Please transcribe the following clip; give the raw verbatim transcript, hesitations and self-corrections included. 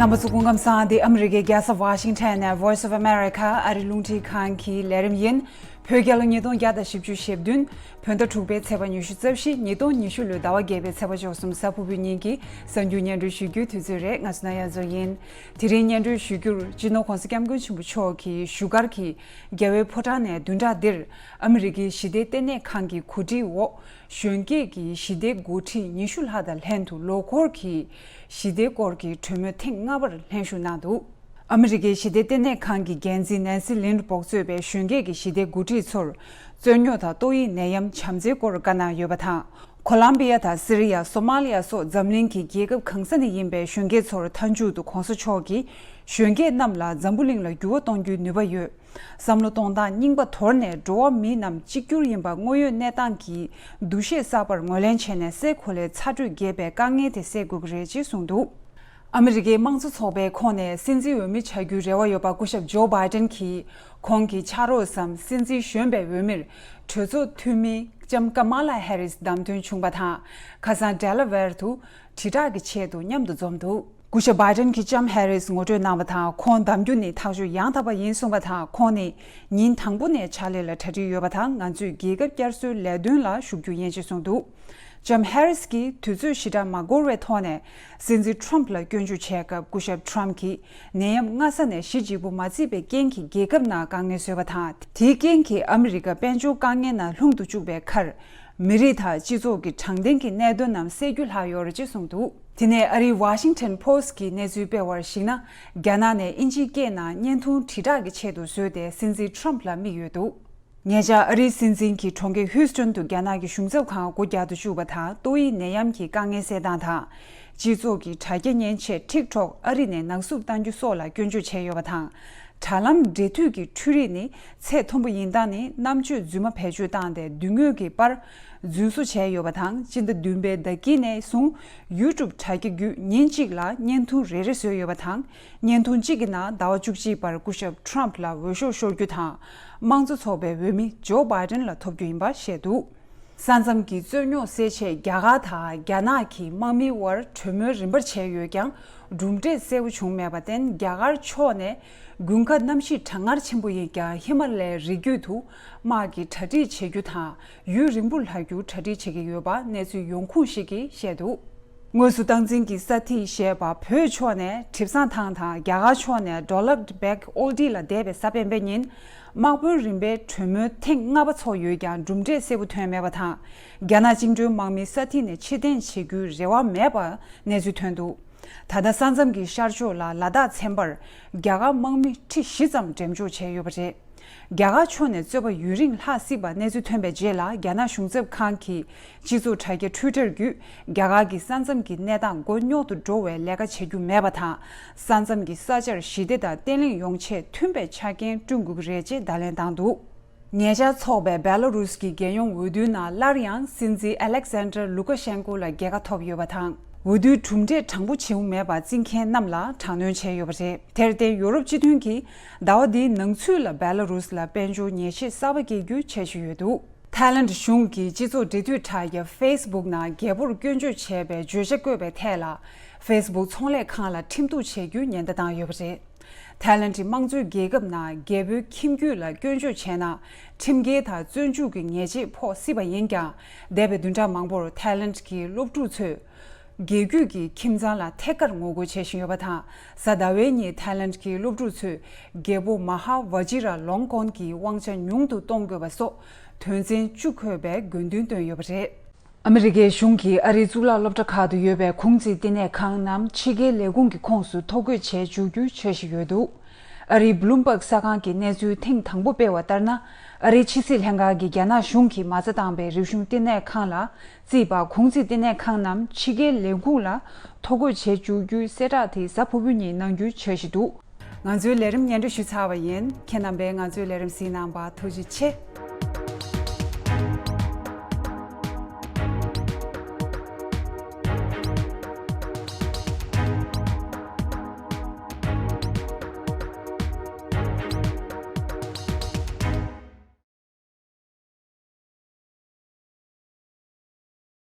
རྣམ་པ་ཚོ་སྐུ་ཁམས་བཟང་། འདི་ཨ་མི་རི་ཀའི་རྒྱལ་ས་ཝ་ཤིང་ཊོན་ནས་Voice of America ཨ་རི་རླུང་འཕྲིན་ཁང་གི་ལས་རིམ་ཡིན། བོད་རྒྱལ་ལོ་ཉིས་སྟོང་བརྒྱ་དང་བཞི་བཅུ་ཞེ་བདུན། བོད་ཟླ་དྲུག་པའི་ཚེས་པ་ཉི་ཤུ་རྩ་བཞི། ཉིས་སྟོང་ཉི་ཤུ་ལོའི་ཟླ་བ་བརྒྱད་པའི་ཚེས་པ་བཅུ་གསུམ། གཟའ་ཕུར་བུའི་ཉིན་གྱི་གསར་འགྱུར་སྙན་སྒྲོན་ཞུ་རྒྱུའི་དུས་ཚོད་རེད། ང་སུ་ན་ཡ་མཛོ་ཡིན། དེ་རིང་སྙན་སྒྲོན་ཞུ་རྒྱུར་སྤྱི་ནོར་༸གོང་ས་༸སྐྱབས་མགོན་ཆེན་པོ་མཆོག་གིས་བཞུགས་སྒར་གྱི་རྒྱལ་བའི་ཕོ་བྲང་ནས་བདུན་ཕྲག་འདིར་ཨ་མི་རི་ཀའི་ཞི་བདེ་ལྟེ་གནས་ཁང་གི་གོ་སྒྲིག་འོག་གཞོན་སྐྱེས་ཀྱི་ཞི་བདེའི་འགོ་ཁྲིད་ཉི་ཤུ་ལྷག་དང་ལྷན་དུ་ལོ་འཁོར་གྱི་ཞི་བདེའི་སྐོར་གྱི་གྲོས་མོལ་ཐེངས་ལྔ་པར་ལྷན་ཞུགས་གནང་འདུག་ཨ་མི་རི་ཀའི་ཞི་བདེ་ལྟེ་གནས་ཁང་གི་འགན་འཛིན་ནན་སི་ལིན་པོག་གཙོས་པའི་གཞོན་སྐྱེས་ཀྱི་ཞི་བདེའི་འགོ་ཁྲིད་ཚོར་རྩོད་རྙོག་དང་ཏོག་དབྱིབས་ནད་ཡམས་བྱམས་བརྩེའི་སྐོར་བཀའ་གནང་ཡོད་པ་དང་། ཁོ་ལམ་བི་ཡ་དང་སི་རི་ཡ། སོ་མ་ལི་ཡ་སོགས་འཛམ་གླིང་གི་རྒྱལ་ཁབ་གང་ས་ནས་ཡིན་པའི་གཞོན་སྐྱེས་ཚོར་མཐའ་མཇུག་ཏུ་༸གོང་ས་མཆོག་གིས་གཞོན་སྐྱེས་རྣམས་ལ་འཛམ་བུ་གླིང་ལ་འགྱུར་བ་གཏོང་རྒྱུའི་ནུས་པ་ཡོད། བསམ་བློ་གཏོང་སྟངས་རྙིང་པ་དོར་ནས་འགྲོ་བ་མི་རྣམས་གཅིག་གྱུར་ཡིན་པ་དངོས་ཡོད་གནས་སྟངས་ཀྱི་འདུ་ཤེས་གསར་པར་ངོས་ལེན་བྱས་ནས་སའི་གོ་ལའི་ཚ་དྲོད་རྒྱས་པའི་དཀའ་ངལ་དེ་སེལ་དགོས་ཀྱི་རེད་ཅེས་གསུངས་འདུག་ཨ་མི་རི་ཀའི་དམངས་གཙོ་ཚོགས་པའི་ཁོངས་ནས་སྲིད་འཛིན་འོས་མི་བྱ་རྒྱུའི་རེ་བ་ཡོད་པ་སྐུ་ཞབས་ཇོ་བྷའི་ཏན་གྱིས་ཁོང་གི་ཕྱག་རོགས་སམ་སྲིད་འཛིན་གཞོན་པའི་འོས་མིར་གྲོས་ཚོགས་འཐུས་མི་ལྕམ་ཀ་མ་ལ་ཧེ་རིས་བདམས་ཐོན་བྱུང་བ་དང་། ཁ་སང་ཌེ་ལ་ཝེར་དུ་དྲིལ་བསྒྲགས་ཀྱི་ཆེད་དུ་མཉམ་དུ་འཛོམས་འདུག་སྐུ་ཞབས་བྷའི་ཏན་གྱིས་ལྕམ་ཧེ་རིས་ངོ་སྤྲོད་གནང་བ་དང་། ཁོང་བདམས་རྒྱུ་ནི་ཐག་གཅོད་ཡང་དག་པ་ཡིན་གསུངས་པ་དང་། ཁོང་ནི་ཉིན་དང་པོ་ནས་ཕྱག་ལས་ལ་གྲ་སྒྲིག་ཡོད་པ་དང་། ང་ཚོས་རྒྱལ་ཁབ་བསྐྱར་གསོའི་ལས་དོན་ལ་ཞུགས་རྒྱུ་ཡིན་ཅེས་གསུངས་འདུག་ལྕམ་ཧེ་རིས་ཀྱིས་དུས་ཚོད་ཞེ་དྲག་མ་འགོར་བའི་ཐོག་ནས་སྲིད་འཛིན་ཁྲོམ་ཕུ་ལ་སྐྱོན་བརྗོད་བྱས་སྐབས། སྐུ་ཞབས་ཁྲོམ་ཕུ་གྱིས་ནད་ཡམས་སྔ་ས་ནས་གཞི་གཅིག་པུ་མ་བརྩིས་པའི་རྐྱེན་གྱིས་རྒྱལ་ཁབ་ནང་དཀའ་ངལ་བཟོས་པ་དང་། དེའི་རྐྱེན་གྱིས་ཨ་མི་རི་ཀ་དཔལ་འབྱོར་དཀའ་ངལ་ནང་ལྷུང་དུ་བཅུག་པའི་ཁར། མི་རིགས་དང་སྤྱི་ཚོགས་ཀྱི་དྲང་བདེན་གྱི་གནད་དོན་རྣམས་སེལ་རྒྱུ་ལྷག་ཡོད་རེད་ཅེས་གསུངས་འདུག་དེ་ནས་ཨ་རིའི་ཝ་ཤིང་ཊོན་པོ་སི་ཊི་གི་གནས་ཚུལ་སྤེལ་བར་གཞིགས་ན། རྒྱ་ནག་ནས་དབྱིན་ཇིའི་སྐད་ནང་བརྙན་ཐུང་དྲིལ་བསྒྲགས་ཀྱི་ཆེད་དུ་བཟོས་ཏེ་སྲིད་འཛིན་ཁྲོམ་ཕུ་ལ་དམིགས་ཡོད་འདུག་ཉེ་ཆར་ཨ་རིའི་སྲིད་འཛིན་གྱིས་གྲོང་ཁྱེར་ཧིའུ་སི་ཊོན་དུ་རྒྱ་ནག་གི་གཞུང་ཚབ་ཁང་སྒོ་རྒྱག་ཏུ་བཅུག་པ་དང་། ཏོག་དབྱིབས་ནད་ཡམས་ཀྱི་དཀའ་ངལ་སེལ་སྟངས་དང་། སྤྱི་ཚོགས་ཀྱི་དྲ་རྒྱ་མཉེན་ཆས་ཊིག་ཊོག་ཨ་རི་ནས་ནག་བསུབ་གཏང་རྒྱུ་སོགས་ལ་སྐྱོན་བརྗོད་བྱས་ཡོད་པ་དང་། དྲ་ལམ་འབྲེལ་མཐུད་ཀྱི་འཕྲུལ་རིག་ནི་ཚད་མཐོན་པོ་ཡིན་སྟངས་ནི་རྣམ་དཔྱོད་རྫུན་མ་བེད་སྤྱོད་བཏང་སྟེ་མདུན་ངོས་ཀྱི་པར་རྫུན་བཟོ་བྱས་ཡོད་པ་དང་། སྤྱི་ཟླ་བདུན་པའི་ཟླ་དཀྱིལ་ནས་བཟུང་ཡུ་ཊུབ་དྲ་རྒྱ་བརྒྱུད་ཉིན་གཅིག་ལ་བརྙན་ཐུང་རེ་རེ་བཟོས་ཡོད་པ་དང་། བརྙན་ཐུང་གཅིག་གི་ནང་ཟླ་བ་བཅུ་གཅིག་བར་སྐུ་ཞབས་ཁྲོམ་ཕུ་ལ་འོས་ཤོག་ཤོར་རྒྱུ་དང་། དམངས་གཙོ་ཚོགས་པའི་འོས་མི་ཇོ་བྷའི་ཏན་ལ་ཐོབ་རྒྱུ་ཡིན་པ་བཤད་འདུག་ས་མཚམས་ཀྱི་རྩོད་རྙོག་སེལ་ཆེད་རྒྱ་གར་དང་རྒྱ་ནག་གི་དམག་མིའི་དབར་གྲོས་མོལ་རིམ་པར་བྱས་ཡོད་ཀྱང་། གྲུབ་འབྲས་གསལ་པོ་བྱུང་མེད་པར་བརྟེན། རྒྱ་གར་ཕྱོགས་ནས་དགུན་ཁ་གནམ་གཤིས་གྲང་ངར་ཆེན་པོ་ཡིན་ཀྱང་། ཧི་མ་ལ་ཡའི་རི་རྒྱུད་དུ་དམག་གི་གྲ་སྒྲིག་བྱེད་རྒྱུ་དང་། ཡུན་རིང་པོར་ལྷག་རྒྱུར་གྲ་སྒྲིག་བྱེད་ཀྱི་ཡོད་པ་གནས་ཚུལ་ཡོང་ཁུངས་ཤིག་གིས་བཤད་འདུག་དངོས་སུ་སྟངས་འཛིན་གྱི་ས་ཐིག་ཞེས་པ་བོད་ཕྱོགས་ནས་གྲིབ་བསང་ཐང་དང་། རྒྱ་གར་ཕྱོགས་ནས་ཌོ་ལབ་བེག་ཨོལ་ཌི་ལ་འདས་པའི་གཟའ་སྤེན་པའི་ཉིན། དམག་དཔོན་རིམ་པའི་གྲོས་མོལ་ཐེངས་ལྔ་པ་ཚོགས་ཡོད་ཀྱང་། གྲུབ་འབྲས་གསལ་པོ་ཐོན་མེད་པ་དང་། རྒྱ་ནག་བཅིངས་འགྲོལ་དམག་མི་ས་ཐིག་ནས་ཕྱིར་འཐེན་བྱེད་རྒྱུའི་རེ་བ་མེད་པ་གནས་ཚུལ་ཐོན་འདུག་ད་ལྟ་ས་མཚམས་ཀྱི་ཤར་ཕྱོགས་ལ་ལ་དྭགས་ཚན་པར་རྒྱ་གར་དམག་མི་ཁྲི་བཞི་ཙམ་འགྲེམས་འཇོག་བྱས་ཡོད་པ་རེད། རྒྱ་གར་ཕྱོགས་ནས་རྩོད་པ་ཡུན་རིང་ལྷག་སྲིད་པ་གནས་ཚུལ་ཐོན་པའི་རྗེས་ལ། རྒྱ་ནག་གཞུང་ཚབ་ཁང་གི་སྤྱི་ཚོགས་དྲ་རྒྱ་ཊུའི་ཊར་བརྒྱུད། རྒྱ་གར་གྱི་ས་མཚམས་ཀྱི་གནས་སྟངས་མགོ་རྙོག་ཏུ་འགྲོ་བའི་ལས་ཀ་བྱེད་རྒྱུ་མེད་པ་དང་། ས་མཚམས་ཀྱི་ས་ཆར་ཞི་བདེ་དང་བརྟན་ལྷིང་ཡོང་ཆེད་མཐུན་པའི་ཆ་རྐྱེན་བསྐྲུན་དགོས་ཀྱི་རེད་ཅེས་བརྡ་ལན་བཏང་འདུག་ཉེ་ཆར་འཚོགས་པའི་བེ་ལ་རུས་ཀྱི་རྒྱལ་ཡོངས་འོས་བསྡུའི་ནང་སླར་ཡང་སྲིད་འཛིན་ཨ་ལེག་སན་ཌར་ལུ་ཀ་ཤན་ཀོ་ལ་རྒྱལ་ཁ་ཐོབ་ཡོད་པ་དང་། འོས་བསྡུའི་གྲུབ་འབྲས་དྲང་པོ་བྱུང་མེད་པ་བརྩི་མཁན་རྣམས་ལ་དྲག་གནོན་བྱས་ཡོད་པ་རེད། དེར་བརྟེན་ཡོ་རོབ་སྤྱི་མཐུན་གྱིས་ཟླ་བ་འདིའི་ནང་ཚུད་ལ་བེ་ལ་རུས་ལ་དཔལ་འབྱོར་ཉེས་ཆད་གསར་པ་འགེལ་རྒྱུའི་འཆར་གཞི་ཡོད་འདུག་ཐའི་ལེན་ཌི་གཞུང་གི་སྤྱི་ཚོགས་འབྲེལ་མཐུད་དྲ་རྒྱ་ཕེ་སི་བུག་ནང་རྒྱལ་པོར་སྐྱོན་བརྗོད་བྱས་པའི་བརྗོད་བྱ་བཀོད་པའི་ཐད་ལ། ཕེ་སི་བུག་ཚོང་ལས་ཁང་ལ་ཁྲིམས་གཏུག་བྱེད་རྒྱུའི་ཉེན་བརྡ་བཏང་ཡོད་པ་རེད། ཐའི་ལེན་ཌི་དམངས་གཙོའི་རྒྱལ་ཁབ་ནང་རྒྱལ་པོའི་ཁྱིམ་རྒྱུད་ལ་སྐྱོན་བརྗོད་བྱས་ན། ཁྲིམས་འགལ་དང་བཙོན་འཇུག་གི་ཉེས་ཆད་ཕོག་སྲིད་པ་ཡིན་ཀྱང་། འདས་པའི་བདུན་ཕྲག་མང་པོར་ཐའི་ལེན་ཌི་གི་སློབ་ཕྲུག་ཚོས། རྒྱལ་རྒྱུད་ཀྱི་ཁྱིམ་ཚང་ལ་ཐད་ཀར་ངོ་རྒོལ་བྱེད་བཞིན་ཡོད་པ་དང་། གཟའ་ཟླ་བའི་ཉིན་ཐའི་ལེན་ཌི་གི་སློབ་ཕྲུག་ཚོས་རྒྱལ་པོ་མ་ཧཱ་ཝ་ཇི་ར་ལོང་ཀོན་གྱི་དབང་ཆ་ཉུང་དུ་གཏོང་དགོས་པ་སོགས་དོན་ཚན་བཅུ་འཁོད་པའི་དགོས་འདུན་བཏོན་ཡོད་པ་རེད། ཨ་མི་རི་ཀའི་གཞུང་གིས་ཨ་རིའི་གཙུག་ལག་སློབ་གྲྭ་ཁག་ཏུ་ཡོད་པའི་གུང་རྩིས་བསྟི་གནས་ཁང་རྣམས་ཕྱི་རྒྱལ་ལས་ཁུངས་ཀྱི་ཁོངས་སུ་ཐོ་འགོད་བྱེད་བཅུག་རྒྱུའི་འཆར་གཞི་ཡོད་འདུག་ཨ་རིའི་བྷི་ལུམ་བྷག་གསར་ཁང་གི་གནས་ཚུལ་ཐེངས་དང་པོ་སྤེལ་བ་ལྟར་ན། ཨ་རིའི་ཕྱི་སྲིད་ལྷན་ཁང་གིས་རྒྱ་ནག་གཞུང་གིས་མ་རྩ་བཏང་པའི་རིག་གཞུང་བསྟི་གནས་ཁང་ལ་རྩིས་པ་གུང་རྩིས་བསྟི་གནས་ཁང་རྣམས་ཕྱི་རྒྱལ་ལས་ཁུངས་ལ་ཐོ་འགོད་བྱེད་བཅུག་རྒྱུའི་གསལ་བསྒྲགས་དེ་གཟའ་ཕུར་བུ་ཉིན་གནང་རྒྱུའི་འཆར་གཞི་འདུག་ང་ཚོའི་ལས་རིམ་སྙན་སྒྲོན་ཞུས་ཚར་བ་ཡིན། ཁྱེད་རྣམ་པས་ང་ཚོའི་ལས་རིམ་གཟིགས་གནང་བར་ཐུགས་རྗེ་ཆེ།